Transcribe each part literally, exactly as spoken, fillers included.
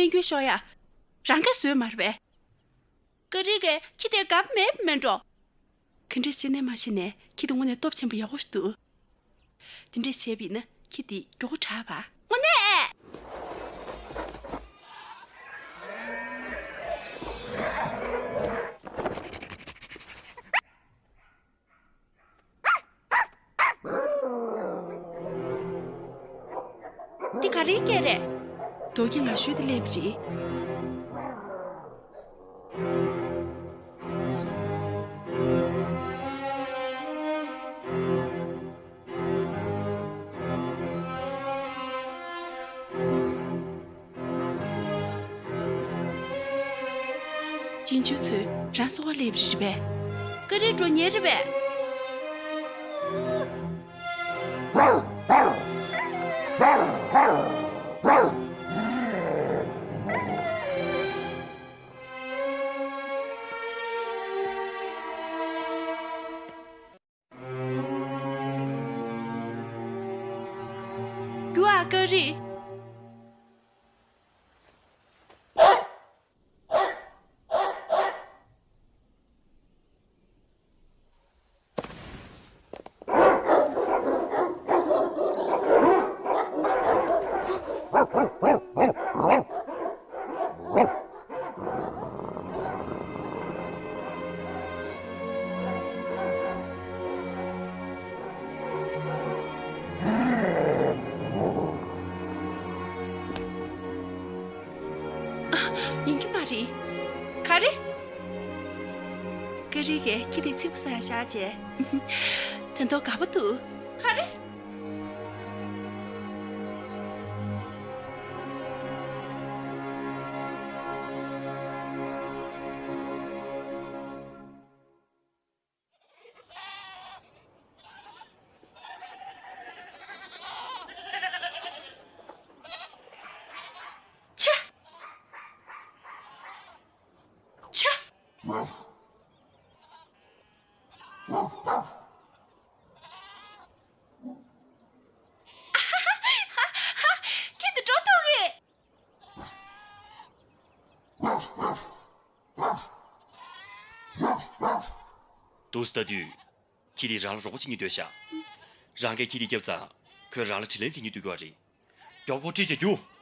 སྙིང་རུས་ཤོར་ཡ། རང་གིས་བཟོས་མ་རེད་པས། ཀ་རི་གིས་ཁྱི་དེ་དགའ་པོ་མེད་པ་མིན་འགྲོ། ག་འདྲ་བྱས་ནས་མ་ཤི་ནས་ཁྱི་དེ་དངོས་གནས་སྟོབས་ཆེན་པོ་ཡག་པོ་ཞིག་འདུག། དེ་འདྲ་བྱས་པ་ཡིན་ན་ཁྱི་དེ་མགྱོགས་པོ་དྲག་པ། དངོས་གནས། འདི་ག་རེའི་སྐད་རེད། རྡོ་རྒྱ་ང་ཤོད་དེ་སླེབས་པ་རེད། གཅེན་གཅུང་ཚོས་རང་སོ་བ་སླེབས་རེད་པས། ཀ་རི་འགྲོ་ཉེ་རེད་པས། རྒྱུགས་ཨ་ཀ་རི། ཡིན་གྱི་མ་རེད། ག་རེ། ཀ་རི་གིས་ཁྱི་དེ་ཚིག་པ་ཟ་ཡ་བཞག་བྱས། དེ་མདོག་དགའ་པོ་འདུག། ག་རེ། ཆེ། ཆེ། ཁྱེད་འདི་འགྲོ་ཐུབ་གི། དུས་ད་དུས། ཁྱི་དེ་རང་ལ་རོགས་པ་བྱེད་སྙིང་འདོད་ཤག། རང་གིས་ཁྱི་དེ་བརྒྱབ་ཙང་། ཁོས་རང་ལ་དྲིན་ལན་འཇལ་སྙིང་འདོད་ཀྱི་ཡོད་རེད། མགྱོགས་པོ་ཁྲིད་བྱེད་རྒྱུགས།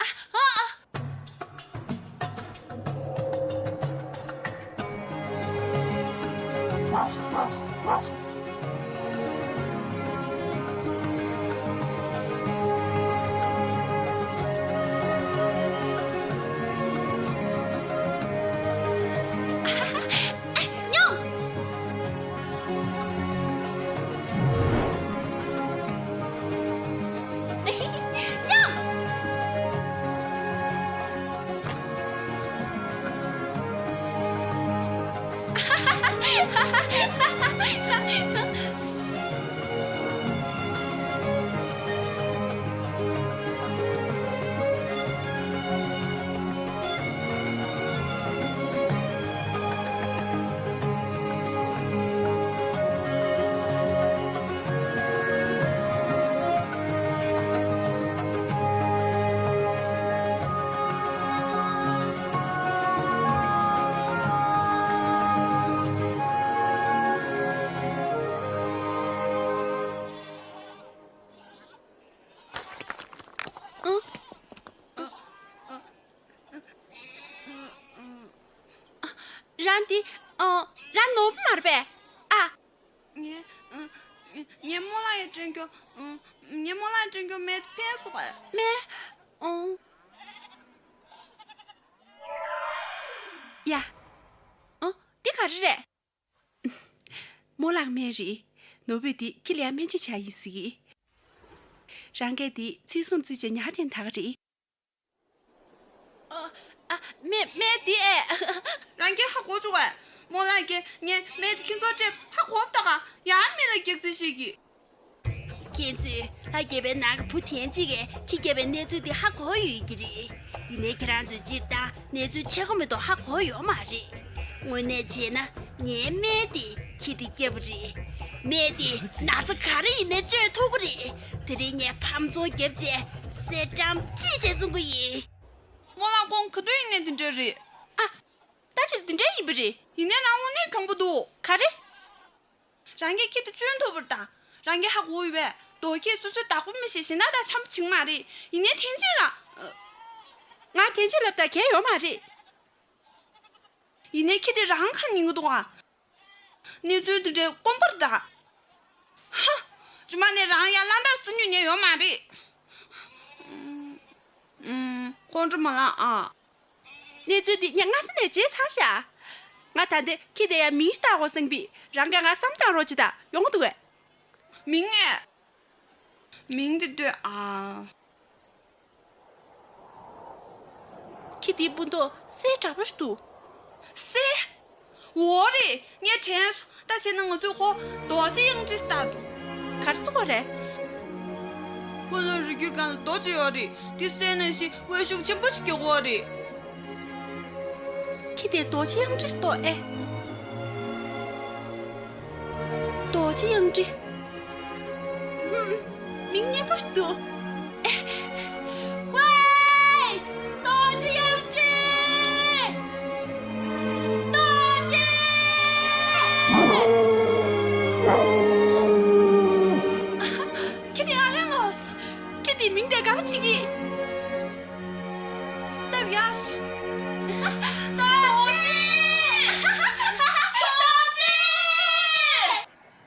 ཨ། ཨ། ཨ། ཉོ། ཉོ། རང་འདི། ཨ། རང་ནོར་བུ་མ་རེད་པས། ཨ། ངས། ཨ། ངས་རྨོ་ལགས་ཀྱིས་སྤྲད་རྒྱུ། ཨ། ངས་རྨོ་ལགས་ཀྱིས་སྤྲད་རྒྱུ་སྨན་དེ་ཕན་སོང་ངས། སྨན། ཨང་། ཡ། ཨ། འདི་ག་རེ་རེད། རྨོ་ལགས་སྨན་རེད། ནོར་བུས་འདི་ཁྱི་ལ་ཡ་སྨན་བཅོས་བྱས་ཡིན་ཟེར་གི། རང་གིས་འདི་ཚུལ་གསུམ་བརྩིས་བྱས་ཉར་དེ་ད་ག་རེད། ཨ། ཨ། སྨན། སྨན་འདི་ཨེ། རང་གིས་ཧ་གོ་བཅུག་གས། རྨོ་ལགས་ཀྱིས་ངས་སྨན་འདི་ཁྱེད་ཚོར་སྤྲད། ཧ་གོ་ད་ག་ཡང་མི་ལ་སྐྱག་རྫུན་བཤད་གི། ཁྱེད་ཚོས་ལྷ་རྒྱལ་པོའི་ནང་གི་བུ་དེ་གཅིག་གིས་ཁྱི་རྒྱལ་པོའི་གནས་ཚུལ་འདི་ཧ་གོ་ཡོད་ཀྱི་རེད། ཡིན་ནའི་ཁྱེད་རང་ཚོས་སྤྱིར་བཏང་གནས་ཚུལ་ཆེ་ཁག་མེད་དུ་ཧ་གོ་ཡོད་མ་རེད། དངོས་གནས་བྱས་ན་ངའི་སྨན་དེ་ཁྱི་དེ་བརྒྱབ་པ་རེད། སྨན་དེ་ན་ཚ་ག་རེ་ཡིན་ནའི་བཅོས་ཐུབ་ཀྱི་རེད། དེ་རིང་ངས་ཕམ་ཚོང་བརྒྱབ་བྱས་གསེར་ཀྲམ་གཅིག་བྱས་བཙོང་གི་ཡིན། རྨོ་ལགས། ཁོང་ག་དུས་ཡིན་ནའི་དེ་འདྲ་རེད། ཨ། ད་ཕྱིར་དེ་འདྲ་ཡིན་པ་རེད། ཡིན་ནའི་རང་དངོས་གནས་ཁམས་པོ་འདུག་ག་རེ། རང་གིས་ཁྱི་དེ་གཅུན་ཐུབ་པ་རེད་ད། རང་གིས་ཧ་གོ་ཡོད་པས། རྡོ་ཁྱི་སོ་སོའི་བདག་པོ་མི་ཤེས་ཞེ་ན་ད་འཆམ་པོ་བྱེད་ཀྱི་མ་རེད། ཡིན་ནའི་ཐེན་ཅིན་ར། ང་ཐེན་ཅིན་ལབ་ད་གལ་ཡོད་མ་རེད། ཡིན་ནའི་ཁྱི་དེ་རང་ཁ་ཉན་གྱི་འདུག་ཨ། གནས་ཚུལ་འདི་འདྲའི་དཀོན་པོ་རེད་ད། ཧ། རྗེས་མ་ནས་རང་ཡར་གླང་དར་ཟེར་མྱོང་མྱོང་ཡོད་མ་རེད། ཨུམ། ཁོང་ཁྲོ་མ་ལངས་ཨ། གནས་ཚུལ་འདི་ངས་སྔ་ས་ནས་བརྗེད་ཚར་ཤག་ང་ད་ལྟ་ཁྱི་དེ་ཡ་མིང་ཞིག་བཏགས་དགོས་བསམ་པས། རང་གིས་ང་བསམ་བཏང་རོགས་བྱེད་དང་། ཡོང་གི་འདུག་གས། མིང་ངས། མིང་དེ་ལྟོས་ཨ། ཁྱི་དེའི་སྤུ་མདོག་སེར་དྲག་པོ་ཞིག་འདུག་སེར། འོ་རེད། ངས་དྲན་སོང་། ད་བྱས་ན་ང་ཚོས་ཁོ་རྡོ་རྗེ་གཡང་ཁྲི་ཟེར་བཏགས་འདུག་ག་རེ་ཟེར་གྱི་ཡོད་རེད། ཁོ་ལ་རིགས་རྒྱུད་སྒང་ལ་རྡོ་གཅིག་ཡོད་རེད། དེ་བསད་ནང་བཞིན་དབལ་ཤུགས་ཆེན་པོ་ཞིག་རྒྱག་གི་ཡོད་རེད། ཁྱི་དེ་རྡོ་རྗེ་གཡང་ཁྲི་ཟེར་འདུག་ཨེ། རྡོ་རྗེ་གཡང་ཁྲི། ཧུམ། མིང་སྙན་པོ་ཞིག་འདུག་ཝེ། རྡོ་རྗེ་གཡང་ཁྲི། རྡོ་རྗེ། ཁྱི་དེ་ཡར་ལེན་ལོས། ཁྱི་དེའི་མིང་དེ་དགའ་པོ་བྱེད་ཀྱི། སྟབས་ཡག་སོང་།